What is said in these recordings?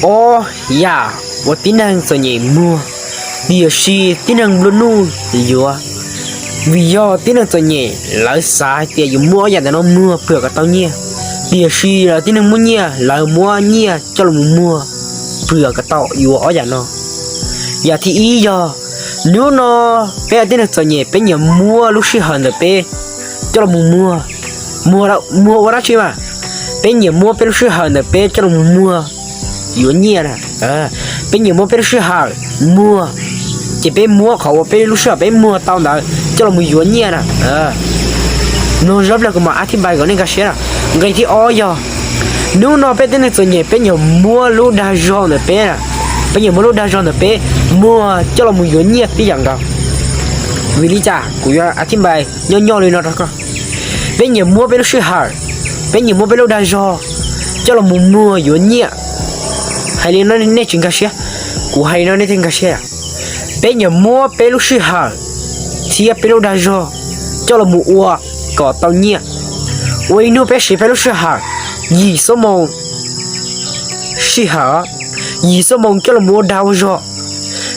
ob yam uas tib neeg txom nyem muag, tiam sis tib neeg nplua nuj yuav. Vim yog tib neeg txom nyem lawv xav hais tias yuav muab ob yam ntawm no muag phwm kom tau nyiaj, tiam sis lawv tib neeg muaj nyiaj lawv muab nyiaj coj los mus muag phwm kom tau yuav ob yam no. Yam thib ib yog, hnub no peb tib neeg txom nyem peb nyiam muab lub sij hawm ntawm peb coj los mus muag, muag ua dab tsi mas, peb nyiam muab peb lub sij hawm ntawm peb coj los mus muag yuav nyiaj na. Peb nyiam muab peb lub sij hawm muag, ces peb muab qhov uas peb lub sij hawm peb muag tau ntawd coj los mus yuav nyiaj na. Mloog zov plag kuv mam a thib npai kom nej nkag siab na. Nqe thib ob yog, hnub no peb tib neeg txom nyem peb nyiam muab lub dag zog ntawm peb, peb nyiam muab lub dag zog ntawm peb muag coj los mus yuav nyiaj tib yam nkaus. Vim li cas? Kuv yuav a thib npai nyob nyob li no rau koj. Peb nyiam muab peb lub sij hawm, peb nyiam muab peb lub dag zog coj los mus muag yuav nyiaj. Hais li no nej tsis nkag siab, kuv hais li no nej thiaj nkag siab. Peb nyiam muab peb lub sij hawm thiab peb lub dag zog coj los mus ua kom tau nyiaj. Ua ib hnub peb siv peb lub sij hawm yim xuab moos sij hawm, yim xuab moos coj los mus ua dag ua zog.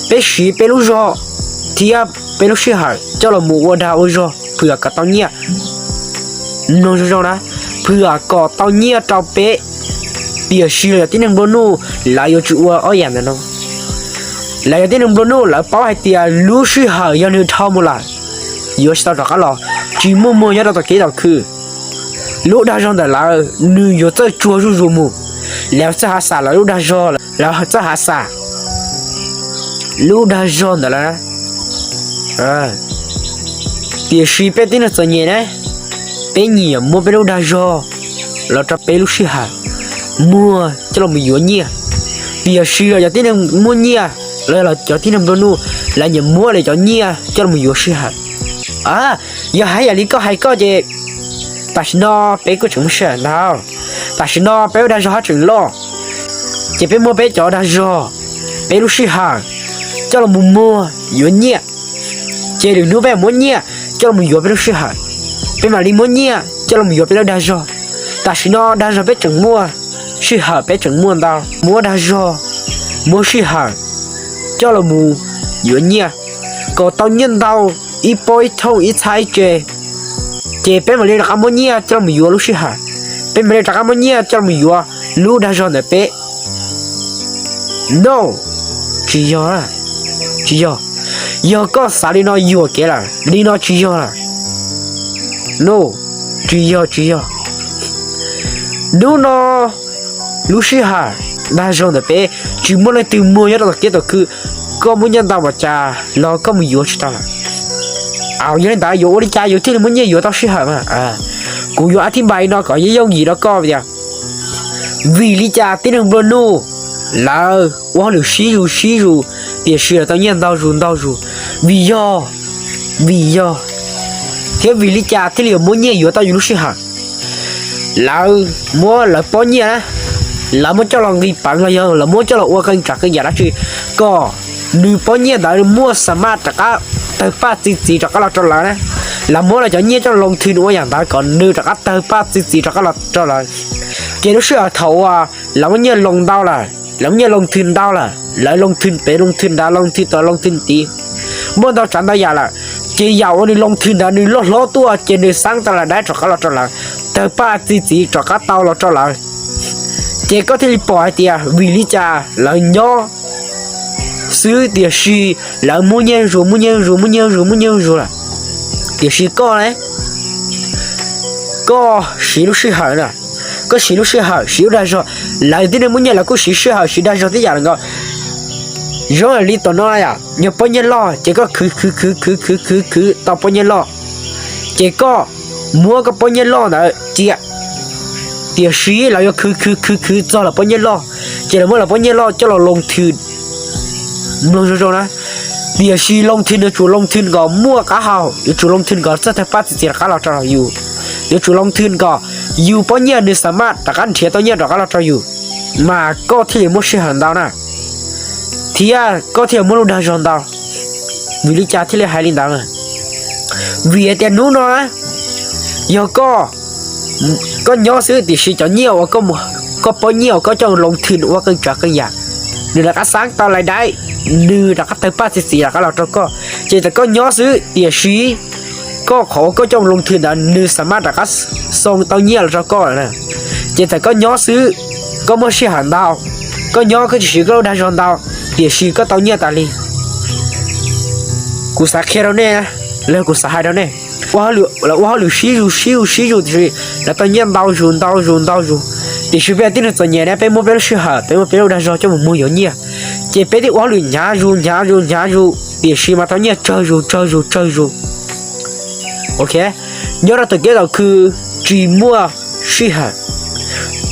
Peb siv peb lub zog thiab peb lub sij hawm coj los mus ua dag ua zog phwm kom tau nyiaj. Mloog zoo zoo na, phwm kom tau nyiaj rau peb. Tiam sis los yog tib neeg nplua nuj lawv yuav tsis ua ob yam ntawm no. Lawv yog tib neeg nplua nuj lawv paub hais tias lub sij hawm yog nws dhau mus lawm, yuav tsis tau rov qab los, tsis muaj muag nyob rau tom kev tom khw. Lub dag zog ntawm lawv nws yuav txawj tsuag zuj zus mus. Lawv txawj hav xas lawv lub dag zog, lawv txawj hav xas lub dag zog ntawm lawv. Tiam sis peb tib neeg txom nyem ne, peb nyiam muab peb lub dag zog los rau peb lub sij hawm muag coj los mus yuav nyiaj. Tiam sis los cov tib neeg muaj nyiaj, los cov tib neeg nplua nuj, lawv nyiam muab lawv cov nyiaj coj los mus yuav sij hawm. Yog hais yam li koj hais koj ces tam sim no peb kuj tseem muaj sij hawm ntau. Tam sim no peb lub dag zog haj tseem loj, ces peb muab peb cov dag zog, peb lub sij hawm coj los mus muag yuav nyiaj. Ces lwm hnub peb muab nyiaj coj los mus yuav peb lub sij hawm, peb mam li muab nyiaj coj los mus yuav peb lub dag zog. Tam sim no dag zog peb tseem muaj, sij hawm peb tseem muaj ntau, muab dag zog, muab sij hawm coj los mus yuav nyiaj kom tau nyiaj ntau, ib pob ib thooj ib txhab ib tse, ces peb mam li rov qab muab nyiaj coj los mus yuav lub sij hawm, peb mam li rov qab muab nyiaj coj los mus yuav lub dag zog ntawm peb. No, tsis yog, tsis yog. Yog koj xav li no yuam kev lawm, li no tsis yog lawm. No, tsis yog, tsis yog. Hnub no lub sij hawm dag zog ntawm peb tsis muaj leej twg muag nyob rau tom kev tom khw, koj muaj nyiaj ntau npaum cas los koj mus yuav tsis tau lawm. Yog li ntawd yuav ua li cas yus thiaj li muaj nyiaj yuav tau sij hawm mas? Kuv yuav a thib npai no kom yooj yim rau koj tias, vim li cas tib neeg nplua nuj lawv ua hauj lwm sib zus sib zus, tiam sis lawv tau nyiaj ntau zus ntau zus? Vim yog, vim yog, thiab vim li cas thiaj li yuav muaj nyiaj yuav tau yus lub sij hawm? Lawv muab lawv pob nyiaj na, lawv muab coj los nqis peev los yog lawv muab coj los ua qee tsav qee yam dab tsi, kom nws pob nyiaj ntawd muaj xa maj rov qab tawg paj txi txiv rov qab los rau lawv na. Lawv muab lawv cov nyiaj coj los loo thwm ua yam ntawd kom nws rov qab tawg paj txi txiv rov qab los rau lawv. Ces lub sij hawm thaum uas lawv muab nyiaj loo ntau lawm, lawv muab nyiaj loo thwm ntau lawm, lawv loo thwm pem loo thwm nrad loo thwm tod loo thwm tid, muaj ntau tsav ntau yam lawm, ces yam uas nws loo thwm ntawd nws loj hlob tuaj ces nws xaab tau lawv dab rov qab los rau lawv, tawg paj txi txiv rov qab tau los rau lawv. Ces koj thiaj li pom hais tias vim li cas lawv nyob xwb tiam sis lawv muaj nyiaj zus muaj nyiaj zus muaj nyiaj zus muaj nyiaj zus lawm. Tiam sis koj ne, koj siv lub sij hawm na, koj siv lub sij hawm siv lub dag zog. Lawv tib neeg muaj nyiaj lawv kuj siv sij hawm siv dag zog tib yam lawm nkaus. Zoo li tom no yom, yog pob nyiaj loj ces koj khwv khwv khwv khwv khwv khwv khwv tau pob nyiaj loj, ces koj muab koj pob nyiaj loj ntawd cia. Tiam sis lawv yuav khwv khwv khwv khwv txog lawv pob nyiaj loj, ces lawv muab lawv pob nyiaj loj coj los loo thwm. Mloog zoo zoo na, tiam sis loo thwm yuav tsum loo thwm kom muaj qab hau, yuav tsum loo thwm kom txawj tawg paj txi txiv rov qab los rau yus, yuav tsum loo thwm kom yus pob nyiaj nws xa maj rov qab nrhiav tau nyiaj rov qab los rau yus, mas koj thiaj li muaj sij hawm ntau na, thiab koj thiaj li muaj lub dag zog ntau. Vim li cas thiaj li hais li ntawd? Vim hais tias hnub no na, yog koj, koj nyob xwb tiam sis cov nyiaj uas koj mus koj pab nyiaj uas koj coj loo thwm nws ua qee tsav qee yam, nws rov qab xav tau lais daiv, nws rov qab tawg paj txi txiv rov qab los rau koj. Ces txawm koj nyob xwb tiam sis koj qhov uas koj coj loo thwm ntawd nws xav mas rov qab xoo tau nyiaj los rau koj lawm na. Ces txawm koj nyob xwb, koj muaj sij hawm ntau, koj nyob koj tsis siv koj lub dag zog ntau, tiam sis koj tau nyiaj tas li. Kuv xav qhia rau nej, los kuv xav hais rau nej, ua hauj lwm, lawv ua hauj lwm sib zus sib zus sib zus tiam sis lawv tau nyiaj ntau zus ntau zus ntau zus. Tiam sis peb tib neeg txom nyem ne, peb muab peb lub sij hawm, peb muab peb lub dag zog coj mus muag yuav nyiaj, ces peb thiaj ua hauj lwm hnyav zus hnyav zus hnyav zus, tiam sis mas tau nyiaj tsawg zus tsawg zus tsawg zus. Ok, nyob rau tom kev tom khw tsis muaj sij hawm,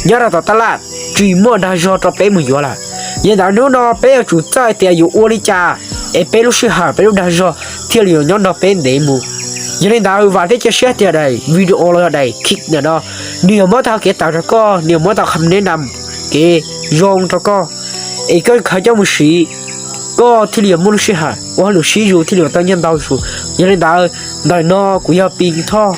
nyob rau tom taj laj tsis muaj dag zog rau peb mus yuav lawm. Yog li ntawd hnub no peb yuav tsum txawj tias yuav ua li cas es peb lub sij hawm peb lub dag zog thiaj li yuav nyob nrog peb ntev mus. Yog li ntawd vam thiab cia siab tias daim video los yog daim clip ntawm no nws yuav muab tau kev tawm rau koj, nws yuav muab tau kham neb nam kev zoo rau koj, es koj khaws coj mus siv, koj thiaj li yuav muaj lub sij hawm ua hauj lwm sib zus thiaj li yuav tau nyiaj ntau zus. Yog li ntawd ntawm no kuv yog Pis Thoj,